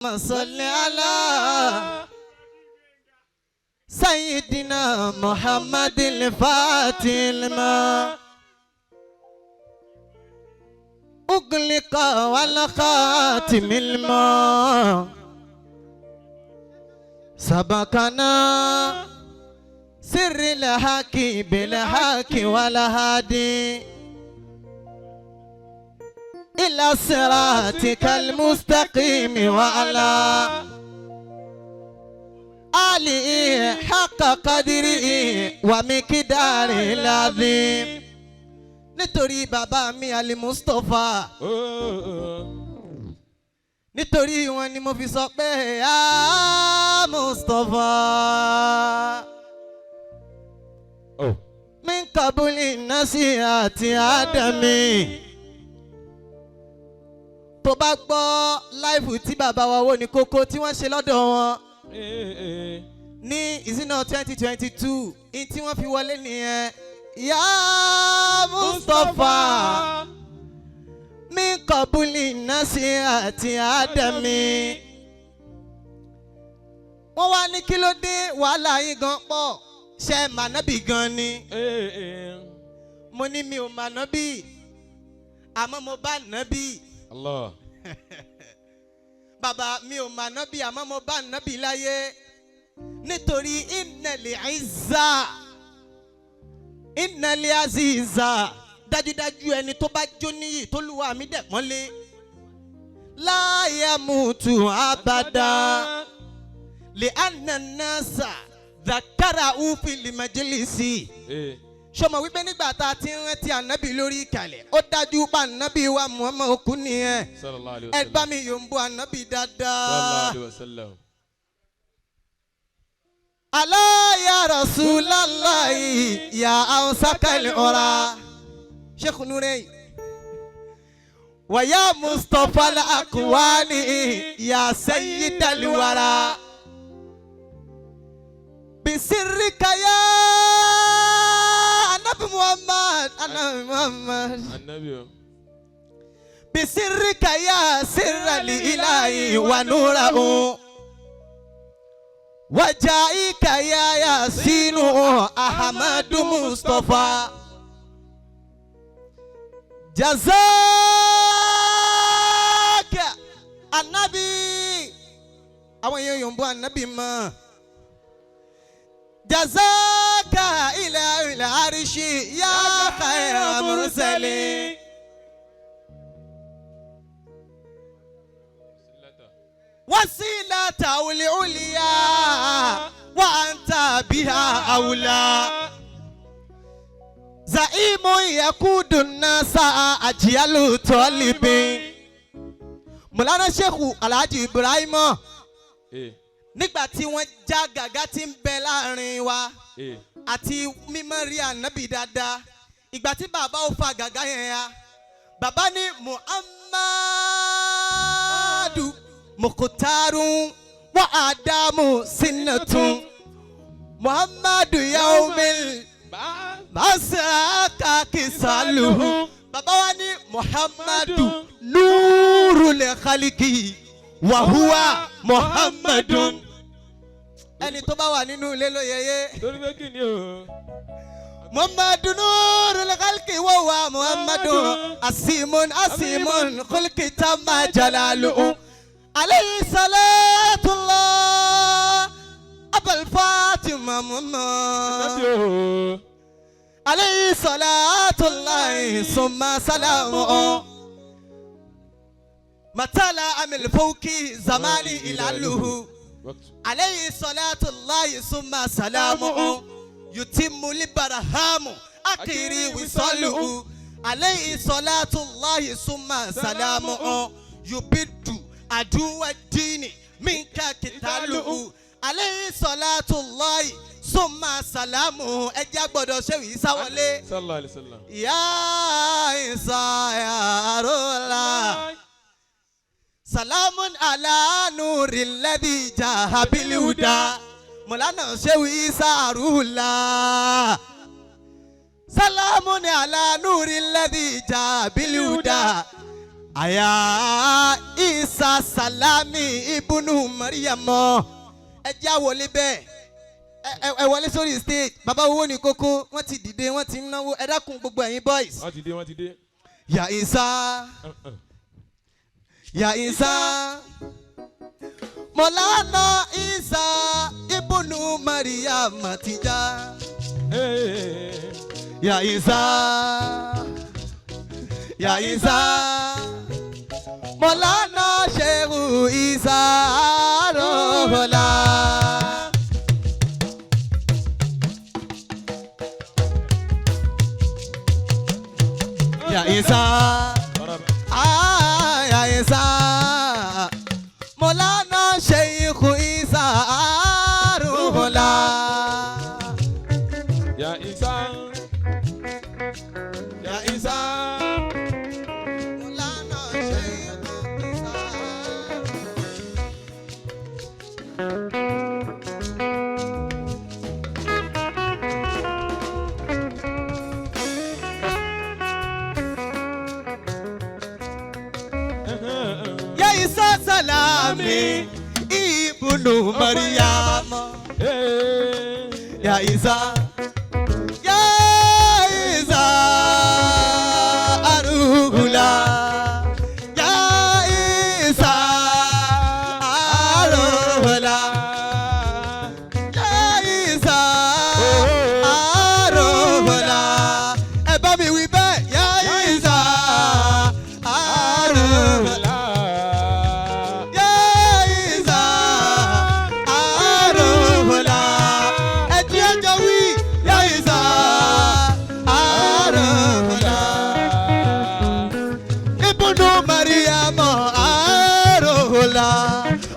صل على سيدنا محمد الفاتح لما أغلق والخاتم لما سبقنا سر الحق بالحق والهادي إلى صراطك المستقيم وعلى آله حق قدره ومقداره العظيم. Nítorí bàbá mi Ali Mustapha, nítorí wọn ni mo fi sọ pé ah Mustapha min kabuli nasi àti Ádámì. Tó bá gbọ́ láìfù tí bàbá wa wò ní kókó tí wọ́n ṣe lọ́dọ̀ wọn ní ìsínà 2022 in tí wọ́n fi wọlé nìyẹn. Ya Mustapha min kabuli nasi àti Ádámì. Wọ́n wá ní kí ló dé, wàhálà yín gan pọ̀, ṣe mànábì gan ni? Mo ní mi ò mànábì, àmọ́ mo bá nábì. Allah. Bàbá mi ò mànábì, àmọ́ mo bá nábì láyé, nítorí ìnàlẹ̀ ìzà ìnàlẹ̀ àzìzà, dájúdájú ẹni tó bá jó níyì tó lùwà mí dẹ̀ pọ́nlé láyé mùtù abàdá lè ànànàṣà zakara ufi limajilisi. Sọmọ wípé nígbà tá a ti ń rántí ànábì lórí ìkàlẹ̀, ó dájú pa ànábì wa Muhammad òkú nìyẹn. Sallallahu alayhi Ẹ wa sallam. Bá mi yòǹbó ànábì dáadáa. Sallallahu alayhi wa sallam. Alá ya Rasulallahi ya awsakal ora Sheikh Nurein wa ya Mustafa al-aqwani ya sayyidal wara bisirrika ya Anabi Muhammad, Anabi Muhammad. Anabi o. Bisirrika ya sirra li ilahi wa nurahu وجائك يا ياسين أحمد مصطفى جزاك النبي. Àwọn èèyàn yòǹbó ànábì mọ́ jazaka ilẹ̀ ilẹ̀ àríṣì yá khayra mursalin. وسيلة العليا وأنت بها أولى زعيم يقود الناس أجيال طالب Mọ̀lánà Sheikh Alhaji Ibrahim, nígbà tí wọ́n já gàgá tí ń bẹ láàrin wa àti mímọ́ rí ànábì dáadáa, ìgbà tí bàbá ó fa gàgá yẹn ya, bàbá ní Muhammadu mukhtarun wa Adamu sinatun Muhammadu yaumil masaka kisaluhu. Bàbá wa ní Muhammadu nurul khaliki wa huwa Muhammadun. Ẹni tó bá wà nínú ilé ló yẹyẹ. Torí pé kí ni o? Muhammadu nurul khaliki wa huwa Muhammadu asimun asimun khulki tamma jalaluhu alayhi salatullah Abul Fatima Muhammad. Anabi o. Alayhi salatullah summa salamu matala amil fawki zamani ilaluhu. Waqt. Alayhi salatullah summa salamu yutimmu libarahamu akiri wisaluhu. Alayhi salatullah summa salamu yubiddu aduwa dini minka kitaluhu. Alayhi salatullah summa salamu. Ẹjẹ́ gbọ́dọ̀ ṣe wí sáwọlé. Sallallahu alayhi wa sallam. Ya Isa ya Rola salamun ala nuri alladhi jaha bil huda. Mọ̀lánà Ṣéwù Isa Arula salamun ala nuri alladhi jaha bil huda. Àyà Isa Salami Ibunu Mariamọ. Ẹ jẹ́ àwọlé bẹ́ẹ̀. Ẹ wọlé sórí stage. Bàbá owó ní kókó. Wọ́n ti dìde, wọ́n ti ń náwó. Ẹ dákun gbogbo ẹ̀yin boys. Wọ́n ti dé, wọ́n ti dé. Ya Isa. Ya Isa. Mọ̀lánà Isa Ibunu Mariam Tija. Ya Isa. Ya Isa. Mọ̀lánà Shehu Isa Arohola. Ya Isa. Ah, Ya Isa. Mọ̀lánà Shehu Isa Arohola. Ya Isa. Ya Isa. Mọ̀lánà Shehu Isa. Ya Isa Salami Ibnu Maryam. Ya Isa. Ya Isa Aruhula. Ya Isa Aruhula. Ya Isa Aruhula. Ẹ bá mi wí bẹ́ẹ̀. Ya Isa Aruhula. Ya Isa Aruhula. Ẹ jí ẹjọ́ wí. Ya Isa Aruhula. Ibnu Maryam Aruhula.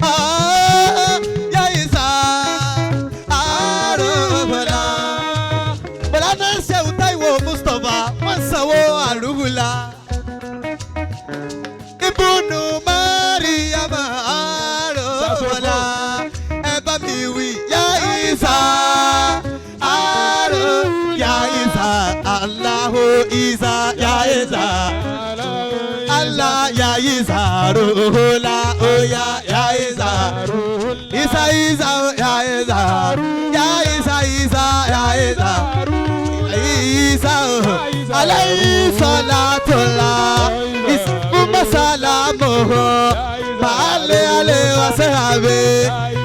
Ah, Ya Isa Aruhula. Bọ̀dá Ṣẹ́hu Táíwò Mustapha wọ́n sanwó Aruhula. Ibnu Maryam Aruhula. Ẹ bá mi wí Ya Isa Aru Ya Isa Allahu Isa Ya Isa. Allah ya Isa Ruhula oya ya Isa Isa Isa ya Isa ya Isa Isa ya Isa Isa alayhi salatullah ismu salamuhu ma'ale ale wa sahabe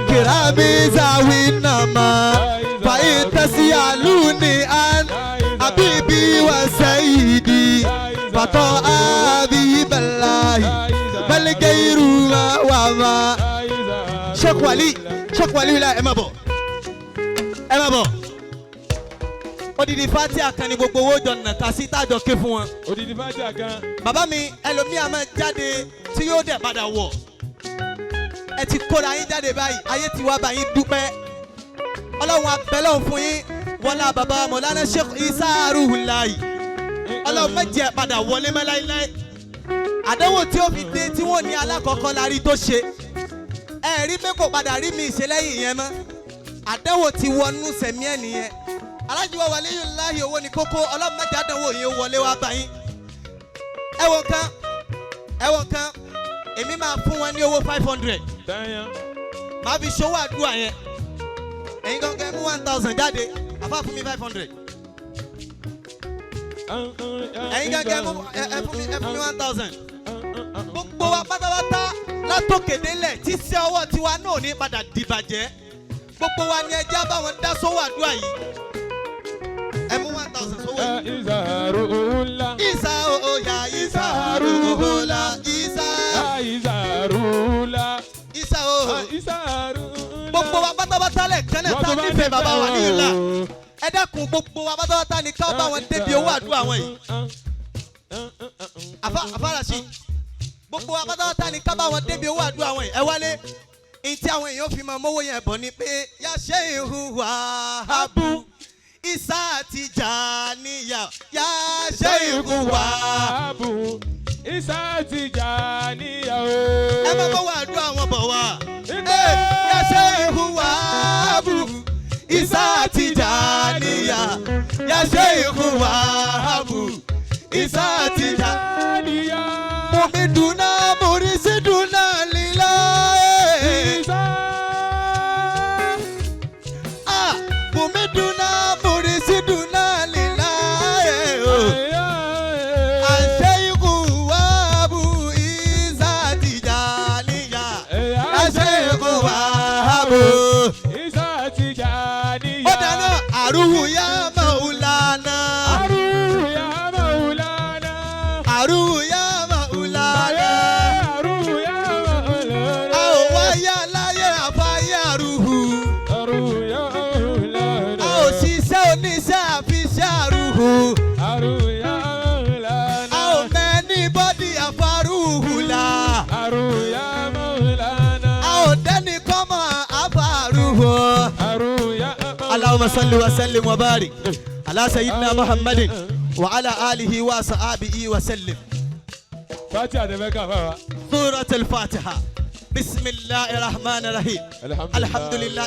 kirami zawinama fa itasialuni an habibi wa sayyidi fatọ abi balahi balgairu ma wa ma. Sheikh Wali, Sheikh Wali la ẹ má bọ̀, ẹ má bọ̀. Odidi Fatia kan ni gbogbo owó jọ nàka sí tájọ ké fún wọn. Odidi Fatia kan. Bàbá mi ẹlòmíà máa jáde tí yóò dẹ̀ padà wọ̀. Ẹ ti kóra yín jáde báyìí, ayé ti wá bá yín dúpẹ́. Ọlọ́run abẹ́lọ́run fún yín wọlá bàbá Mọ̀lánà Sheikh Isa Aruhulayi. Ọlọ́run má jẹ́ padà wọlé mọ́ láíláí. Àdánwò tí ó fi dé tí wọ́n ní alákọ̀ọ́kọ́ la rí tó ṣe. Ẹ rí pé kò padà rí mi ìṣe lẹ́yìn yẹn mọ́. Àdánwò ti wọnú sẹ̀mí ẹ̀ nìyẹn. Aláàjì wa Waliyullahi owó ni kókó, Ọlọ́run má jẹ́ àdánwò yìí ó wọlé wá bá yín. Ẹ wo nǹkan, ẹ wo nǹkan, èmi máa fún wọn ní owó 500. Màá fi ṣòwò àdúrà yẹn. Ẹ̀yin gangan mú 1000 jáde, àfa fún mi 500. Ẹ̀yin gangan mú ẹ fún mi 1000. Gbogbo wa pátápátá látòkè délẹ̀ tí sí ọwọ́ tiwa náà ní padà dìbàjẹ́. Gbogbo wa ni ẹjẹ́ bá wọn dá sówó àdúrà yìí. Ẹ mú 1000 sówó yìí. Isa oya Isa Aruhula Isa Isa o. Gbogbo wa pátápátá lẹ̀ kẹ́lẹ̀ tá nífẹ̀ẹ́ bàbá wa ní ìlà. Ẹ dákun gbogbo wa pátápátá ni ká bá wọn débi owó àdúrà wọn yìí. Àfàràṣì gbogbo wa pátápátá ni ká bá wọn débi owó àdúrà wọn yìí. Ẹ wálé ìtí àwọn èèyàn fi máa mówó yẹn bọ̀ ni pé yà Shehu Wahabu Isa Tijaniya yà Shehu Wahabu Isa Tijaniya o. Ẹ máa bọ́ wá àdúrà wọn bọ̀ wá. Yà Shehu Wahabu Isa Tijaniya yà Shehu Wahabu Isa Tijaniya. Mumidu اللهم صل وسلم وبارك على سيدنا محمد وعلى آله وصحبه وسلم. Fati àtẹ̀fẹ́ kà fún wa. سورة الفاتحة. بسم الله الرحمن الرحيم. الحمد لله.